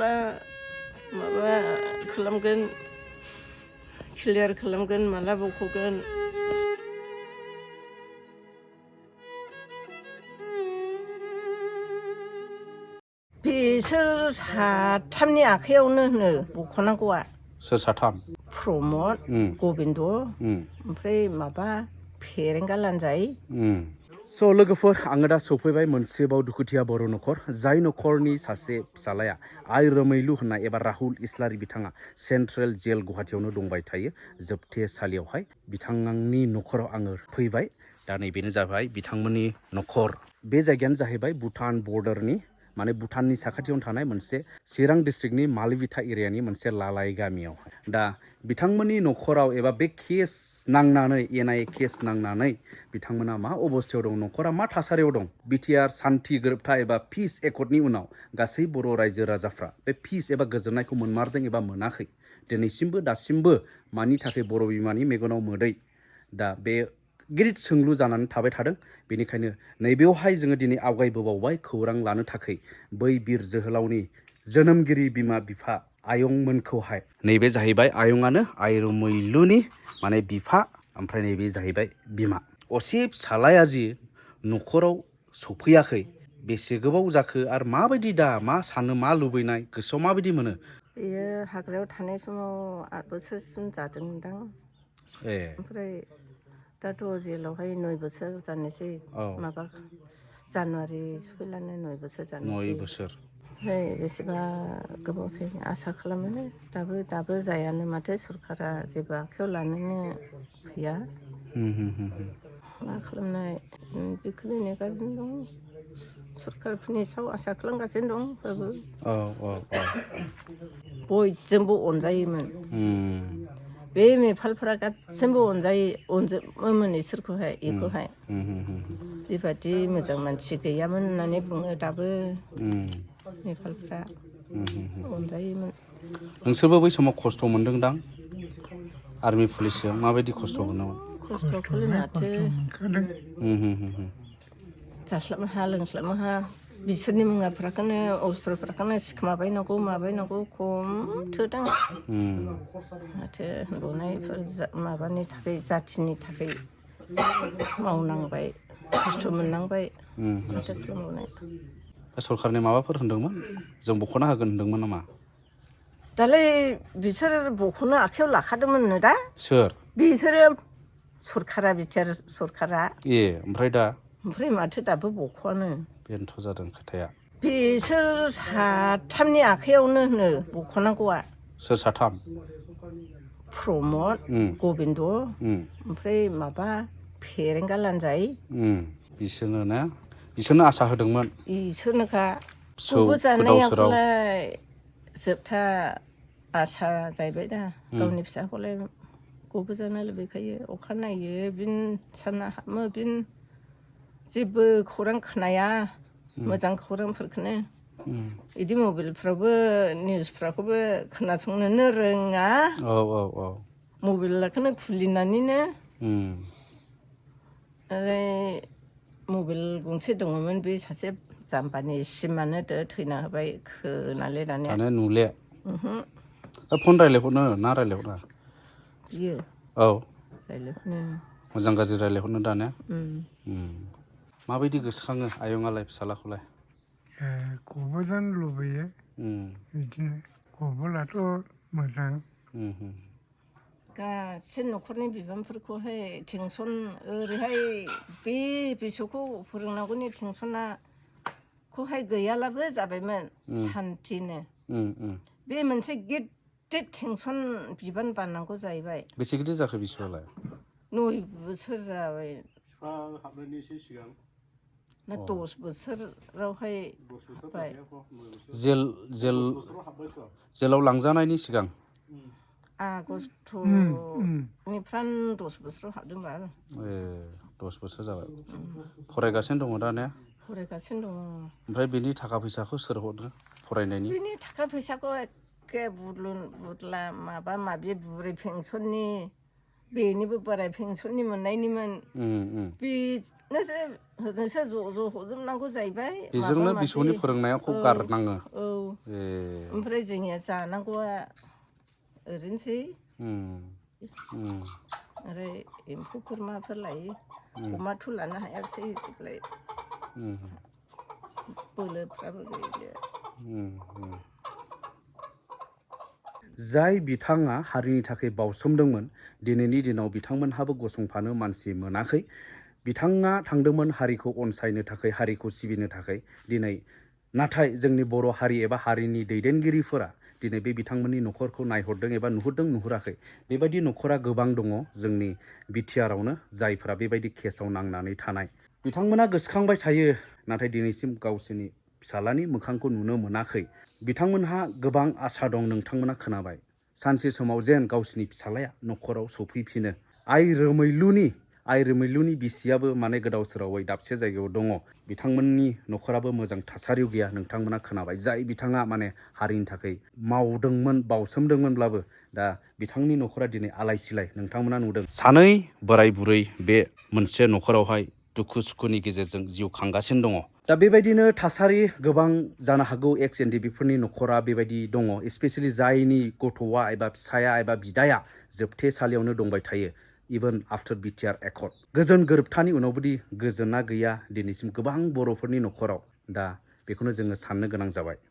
माबा खालामगोन क्लियार खालामगोन माला बख'गोन बिसोर साथामनि आखायावनो होनो बख'नांगौआ सोर साथाम प्रमद गबिन्द ओमफ्राय माबा फेरेंगा लानजाय स' लोगोफोर आङो दा सफैबाय मोनसेबाव दुखुथिया बर' न'खर जाय न'खरनि सासे फिसालाया आइ रोमैलु होननाय एबा राहुल इस्लारि बिथाङा सेन्ट्रेल जेल गुवाहाटीयावनो दंबाय थायो जोबथेसालियावहाय बिथांनि न'खराव आङो फैबाय दा नैबेनो जाबाय बिथांमोननि न'खर बे जायगायानो जाहैबाय भुटान बर्डारनि माने भुटाननि साखाथियावनो थानाय मोनसे चिरां डिस्ट्रिक्टनि मालिबिथा एरियानि मोनसे लालाय गामियाव दा बिथांमोननि न'खराव एबा बे केस नांनानै एनआइए केस नांनानै बिथांमोना मा अबस्थायाव दं न'खरा मा थासारियाव दं बिटिआर सान्थि गोरोबथा एबा पिस एकर्डनि उनाव गासै बर' रायजो राजाफ्रा बे पिस एबा गोजोननायखौ मोनमारदों एबा मोनाखै दिनैसिमबो दासिमबो मानि थाखाय बर' बिमानि मेगनाव मोदै दा बे गिदिर सोंलु जानानै थाबाय थादों बेनिखायनो नैबेयावहाय जोङो दिनै आवगायबोबावबाय खौरां लानो थाखाय बै बिर जोहोलावनि जोनोमगिरि बिमा बिफा आयंमोनखौहाय नैबे जाहैबाय आयंआनो आइ रोमैलुनि माने बिफा ओमफ्राय नैबे जाहैबाय बिमा असे फिसालाया जि न'खराव सफैयाखै बेसे गोबाव जाखो आरो माबायदि दा मा सानो मा लुबैनाय गोसोआव माबायदि मोनो बेयो हाग्रायाव थानाय समाव 8 बोसोरसिम जादोंमोनदां ओमफ्राय दाथ' जेलावहाय 9 बोसोर जानोसै माबा जानुवारि सफैलानो 9 बोसोर जानोसै 9 बोसोर ओमफ्राय बेसेबा गोबावसै आसा खालामो दाबो जायानो माथो सरकारा जेबो आखायाव लानोनो फैया मा खालामनाय बेखौनो नेगासिनो दं सरकारफोरनि सायाव आसा खालामगासिनो दं बयजोंबो अनजायोमोन बे नेपालफोरा गासैबो अनजोबोमोन इसोरखौहाय बेखौहाय बेबादि मोजां मानसि गैयामोन होननानै बुङो दाबो नेपालफ्रा अनजायोमोन नोंसोरबो बै समाव खस्थ' मोनदोंदां आर्मि पुलिसजों माबायदि खस्थ' मोनोमोन खस्थ'खौलाय माथो जास्लाबनो हाया लोंस्लाबनो हाया बिसोरनि मुवाफोरखौनो अस्त्रफोरखौनो सिखोमाबायनांगौ माबायनांगौ खम थोदों माथो होनबावनायफोर माबानि थाखाय जाथिनि थाखाय मावनांबाय खस्थ' मोननांबाय माथो खालामबावनाय सरकारनि माबाफोर होनदोंमोन जों बख'ना होगोन होनदोंमोन नामा दालाय बिसोर बख'नो आखायाव लाखादोंमोननो दा सोर बिसोरो सरकारा बिटिआर सरकारा ओमफ्राय माथो दाबो बख'आनो बेनोथ' जादों खोथाया बिसोर साथामनि आखायावनो होनो बख'नांगौआ सोर साथाम प्रमद गबिन्द ओमफ्राय माबा फेरेंगा लानजाय बिसोरनो आसा होदोंमोन इसोरनोखा गबो जानायाखौलाय जोबथा आसा जाहैबाय दा गावनि फिसाखौलाय गबो जानो लुबैखायो अखानायै बिन सानना हाबो बिन जेबो खौरां खोनाया मोजां खौरांफोरखौनो बिदि मबाइलफ्रावबो निउसफ्राखौबो खोनासंनोनो रोङा मबाइलखौनो खुलिनानैनो ओरै मबाइल गंसे दङमोन बे सासे जाम्बानि सिमानो थैना होबाय खोनाले दानिया नुले फन रायलायहरनो ना रायलायहरा बियो रायलायहरनो मोजां गाज्रि रायलायहरनो दानिया माबायदि गोसोखाङो आयंआलाय फिसालाखौलाय गबोजानो लुबैयो बिदिनो गबोलाथ' मोजां गासै न'खरनि बिबानफोरखौहाय टेनसन ओरैहाय बे बिसौखौ फोरोंनांगौनि टेनसनाखौहाय गैयालाबो जाबायमोन सान्थिनो बे मोनसे गिदिर टेनसन बिबान बाननांगौ जाहैबाय बेसे गिदिर जाखो बिसौआलाय 9 बोसोर जाबाय हाबनायनि एसे सिगां ना 10 बोसोरावहाय हाबबाय जेलाव लांजानायनि सिगां आगस्ट'निफ्राय 10 बोसोराव हाबदोंबा 10 बोसोर जाबाय फरायगासिनो दङ दा ने फरायगासिनो दङ ओमफ्राय बेनि थाखा फैसाखौ सोर हरनो फरायनायनि बेनि थाखा फैसाखौ एखे बुदला माबा माबि बुरै पेन्सननि बेनिबो बोराय पेन्सननि मोननायनिमोन बिनोसो होजोंसो ज' हरजोबनांगौ जाहैबाय बेजोंनो बिसौनि फोरोंनायखौ गारनाङो औ ओमफ्राय जोंनिया जानांगौआ ओरैनोसै आरो एम्फौफोर माफोर लायो अमाथ' लानो हायाखिसै देग्लाय बोलोफ्राबो गैलिया जाय बिथाङा हारिनि थाखाय बावसोमदोंमोन दिनैनि दिनाव बिथांमोनहाबो गसंफानो मानसि मोनाखै बिथाङा थांदोंमोन हारिखौ अनसायनो थाखाय हारिखौ सिबिनो थाखाय दिनै नाथाय जोंनि बर' हारि एबा हारिनि दैदेनगिरिफोरा दिनै बे बिथांमोननि न'खरखौ नायहरदों एबा नुहुरदों नुहुराखै बेबायदि न'खरा गोबां दङ जोंनि बिटिआरआवनो जायफोरा बेबायदि केसाव नांनानै थानाय बिथांमोना गोसोखांबाय थायो नाथाय दिनैसिम गावसोरनि फिसालानि मोखांखौ नुनो मोनाखै बिथांमोनहा गोबां आसा दं नोंथांमोना खोनाबाय सानसे समाव जेन गावसोरनि फिसालाया न'खराव सफैफिनो आइ रोमैलुनि बिसियाबो माने गोदाव सोरावै दाबसे जायगायाव दङ बिथांमोननि न'खराबो मोजां थासारियाव गैया नोंथांमोना खोनाबाय जाय बिथाङा माने हारिनि थाखाय मावदोंमोन बावसोमदोंमोनब्लाबो दा बिथांनि न'खरा दिनै आलाय सिलाय नोंथांमोना नुदों सानै बोराय बुरै बे मोनसे न'खरावहाय दुखु सुखुनि गेजेरजों जिउ खांगासिनो दङ दा बेबायदिनो थासारि गोबां जानो हागौ एक्स-एनडिएफबि न'खरा बेबायदि दङ स्पेसियेलि जायनि गथ'आ एबा फिसाया एबा बिदाया जोबथेसालियावनो दंबाय थायो इभेन आफ्टार बिटिआर एकर्ड गोजोन गोरोबथानि उनावबोदि गोजोना गैया दिनैसिम गोबां बर'फोरनि न'खराव दा बेखौनो जोङो साननो गोनां जाबाय